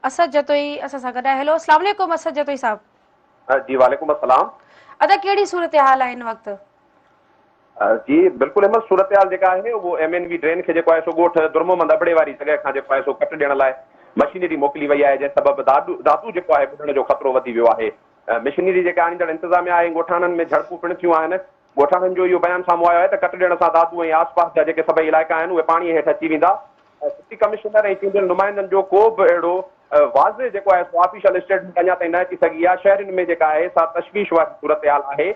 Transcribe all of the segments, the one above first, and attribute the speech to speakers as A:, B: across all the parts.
A: اسد جتوئي اسان سان گڏ آهي. هيلو اسلام عليڪم اسد جتوئي صاحب.
B: جي وعليڪم السلام.
A: ادا ڪهڙي صورتحال آهي هن وقت؟
B: جي بلڪل احمد صورتحال جيڪا آهي اهو ايم اين وي ڊرين کي جيڪو آهي سو ڳوٺ درمحمد ابڙي واري جڳهه کان جيڪو آهي سو ڪٽ ڏيڻ لاء مشينري موڪلي وئي آهي جنهن سبب دادو دادو جيڪو آهي ٻڏڻ جو خطرو وڌي ويو آهي مشينري جيڪا آڻيندڙ انتظاميا ۽ ڳوٺاڻن ۾ جهڙپون پڻ ٿيون آهن ڳوٺاڻن جو اهو بيان سامهون آيو آهي ته ڪٽ ڏيڻ سان دادو ۽ آس پاس جا جيڪي سڀئي علائقا آهن اهي پاڻي هيٺ اچي ويندا ڊپٽي ڪمشنر ۽ چونڊيل نمائندن جو ڪو به اهڙو واضح جيڪو آهي سو آفيشل اسٽيٽمينٽ اڃا تائين نه اچي سگهي آهي شهرين ۾ جيڪا آهي سا تشويش واري صورتحال آهي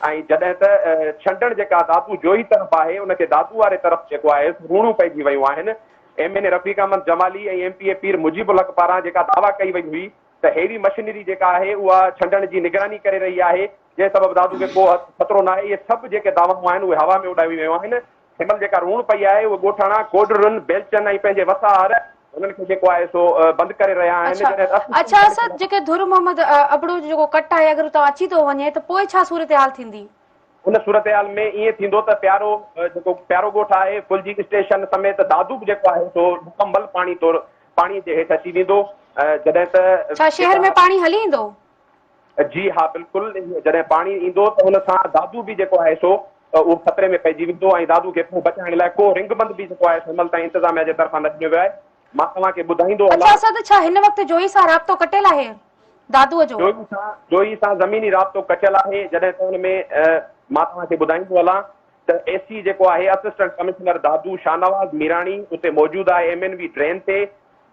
B: ۽ جڏهن ته ڇنڊڻ جيڪا دادو جوهي طرف آهي ان کي دادو واري طرف جيڪو آهي سو روڻيون پئجي ويون آهن. M N A Rafiq Ahmed Jamali ۽ M P A Pir Mujeeb ul Haq پاران جيڪا دعويٰ ڪئي وئي هئي ته هيوي مشنري جيڪا آهي اها ڇنڊڻ جي نگراني ڪري رهي آهي جنهن سبب دادو کي ڪو خطرو ناهي اهي سڀ جيڪي دعوائون آهن اهي هوا ۾ اڏايون ويون آهن. هن مهل جيڪا روڻ پئي آهي اهي ڳوٺاڻا ڪوڏرن، بيلچن ۽ پنهنجي وس آهر انهن کي جيڪو آهي سو بند ڪري رهيا آهن
A: اڇا
B: جڏهن ته
A: اڇا
B: اسسٽنٽ
A: اسد
B: ڪمشنر.
A: جيڪي ڌر محمد ابڙو جو جيڪو ڪٽ آهي اگر اتان اچي ٿو وڃي ته پوء ڇا صورتحال ٿيندي؟
B: ان صورتحال ۾ ائين ٿيندو ته پيارو جيڪو پيارو ڳوٺ آهي ڦلجي اسٽيشن سميت دادو به جيڪو آهي سو مڪمل پاڻي طور پاڻي جي هيٺ اچي ويندو جڏهن ته
A: ڇا شهر
B: جيڪا
A: ۾ پاڻي هلي ايندو؟
B: جي ها بلڪل جڏهن پاڻي ايندو ته ان سان دادو به جيڪو آهي سو اهو خطري ۾ پئجي ويندو ۽ دادو کي پوء بچائڻ لاء ڪو رنگ بند به جيڪو آهي سو هن مهل تائين انتظاميا جي طرفان نه ڏنو ويو آهي مان توهان کي ٻڌائيندو
A: اڇا
B: هلان.
A: اسد ڇا هن وقت جويي سان رابطو ڪٽيل آهي دادو جو؟
B: جويي سان جويي سان زميني رابطو ڪٽيل آهي جڏهن ته ان ۾ مان توهان کي ٻڌائيندو هلان ته اي سي جيڪو آهي اسسٽنٽ ڪمشنر دادو شاهنواز ميراڻي اتي موجود آهي ايم اين وي ڊرين تي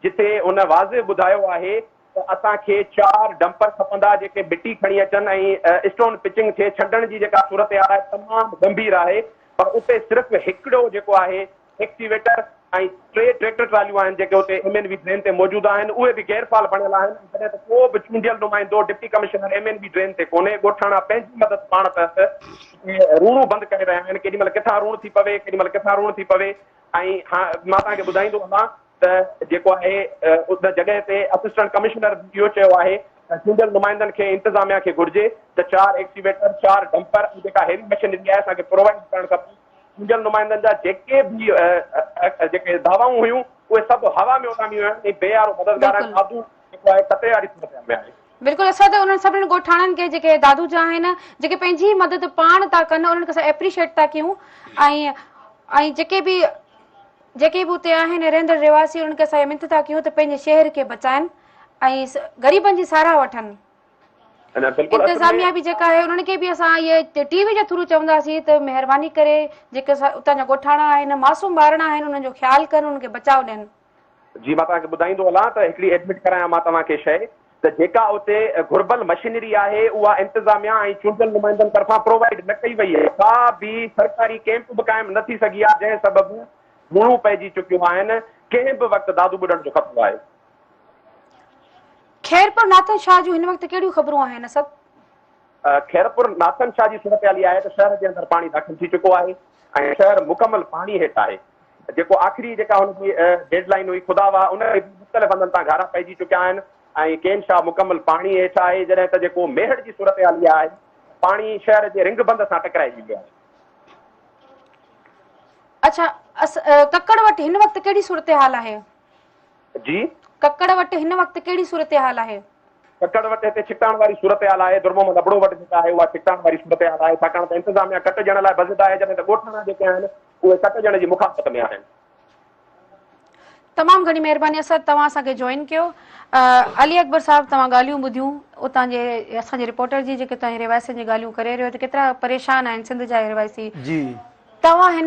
B: جتي هن واضح ٻڌايو آهي ته اسان کي چار ڊمپر کپندا جيڪي مٽي کڻي اچن ۽ اسٽون پچنگ ٿئي، ڇنڊڻ جي جيڪا صورتحال آهي تمام ڳنڀير آهي پر اتي صرف هڪڙو جيڪو آهي ايڪسيويٽر ۽ ٽي ٽريڪٽر ٽراليون آهن جيڪي اتي ايم اين وي ڊرين تي موجود آهن اهي به غير فعال بڻيل آهن ۽ جڏهن ته ڪو به چونڊيل نمائندو deputy commissioner M N V drain تي ڪونهي ڳوٺاڻا پنهنجي مدد پاڻ تحت اتي روڻون بند ڪري رهيا آهن ڪيڏي مهل ڪٿان روڻ ٿي پوي ڪيڏي مهل ڪٿان روڻ ٿي پوي ۽ ها مان توهان کي ٻڌائيندو هلان ته جيڪو آهي ان جڳهه تي اسسٽنٽ ڪمشنر به اهو چيو آهي ته چونڊيل نمائندن کي انتظاميا کي گهرجي ته چار ايڪسيويٽر، چار ڊمپر ۽ جيڪا هيوي مشينري آهي اسان کي پرووائيڊ ڪرڻ کپي، چونڊيل نمائندن جا جيڪي به جيڪي دعوائون هيون اهي سڀ هوا ۾ اڏامي ويون آهن ۽ بي يارو مددگار آهن،
A: بلڪل.
B: دادو جيڪو آهي خطري واري صورتحال ۾ آهي.
A: بلڪل اسان ته انهن سڀني ڳوٺاڻن کي جيڪي دادو جا آهن جيڪي پنهنجي مدد پاڻ ٿا ڪن انهن کي اسان ايپريشيٽ ٿا ڪيون ۽ ۽ جيڪي به جيڪي به اتي آهن رهندڙ رهواسي انهن کي اسان اها منٿ ٿا ڪيون ته پنهنجي شهر کي بچائن ۽ غريبن جي ساراهه وٺن. انتظاميا به جيڪا آهي انهن کي به اسان اهي ٽي وي جي ٿرو چونداسين ته مهرباني ڪري جيڪي اتان جا ڳوٺاڻا آهن معصوم ٻارڙا آهن انهن جو خيال ڪن انهن کي بچاء ڏين.
B: جي مان توهان کي ٻڌائيندو هلان ته هڪڙي ايڊمٽ ڪرايان مان توهان کي شيء ته جيڪا اتي گهربل مشينري آهي اها انتظاميا ۽ چونڊيل نمائندن طرفان پرووائيڊ نه ڪئي وئي آهي ڪا به سرڪاري ڪئمپ به قائم نه ٿي سگهي آهي جنهن سبب مڻون پئجي چڪيون آهن ڪنهن به وقت دادو ٻڏڻ جو خطرو آهي.
A: خيرپور ناٿن شاهه جون هن وقت ڪهڙيون خبرون آهن اسد؟
B: خيرپور ناٿن شاهه جي صورتحال اها آهي ته شهر جي اندر پاڻي داخل ٿي چڪو آهي ۽ شهر مڪمل پاڻي هيٺ آهي جيڪو آخري جيڪا هن جي ڊيڊ لائين هئي خدا واهه ان کي به مختلف هنڌن تان گهارا پئجي چڪيا آهن ۽ ڪين شاهه مڪمل پاڻي هيٺ آهي جڏهن ته جيڪو ميهڙ جي صورتحال اها آهي پاڻي شهر جي رنگ بند سان ٽڪرائجي ويو آهي.
A: اڇا ڪڪڙ وٽ هن وقت ڪهڙي صورتحال آهي؟
B: جي.
A: ڪڪڙ وٽ هن وقت ڪهڙي صورتحال آهي؟
B: ڪڪڙ وٽ هتي ڇڪتاڻ واري صورتحال آهي، درمحمد ابڙو وٽ جيڪا آهي اها ڇڪتاڻ واري صورتحال آهي ڇاڪاڻ ته انتظاميا ڪٽ ڏيڻ لاء بضد آهي جڏهن ته ڳوٺاڻا جيڪي آهن اهي ڪٽ ڏيڻ جي مخالفت ۾ آهن.
A: تمام گهڻي مهرباني اسد توهان اسان کي جوائن ڪيو علي اڪبر صاحب توهان ڳالهيون ٻڌيون اتان جي اسان جي رپورٽر جي جيڪي اتان جي رهواسين جي ڳالهيون ڪري رهيو ته ڪيترا پريشان آهن سنڌ جا رهواسي
C: جي.
A: توهان هن.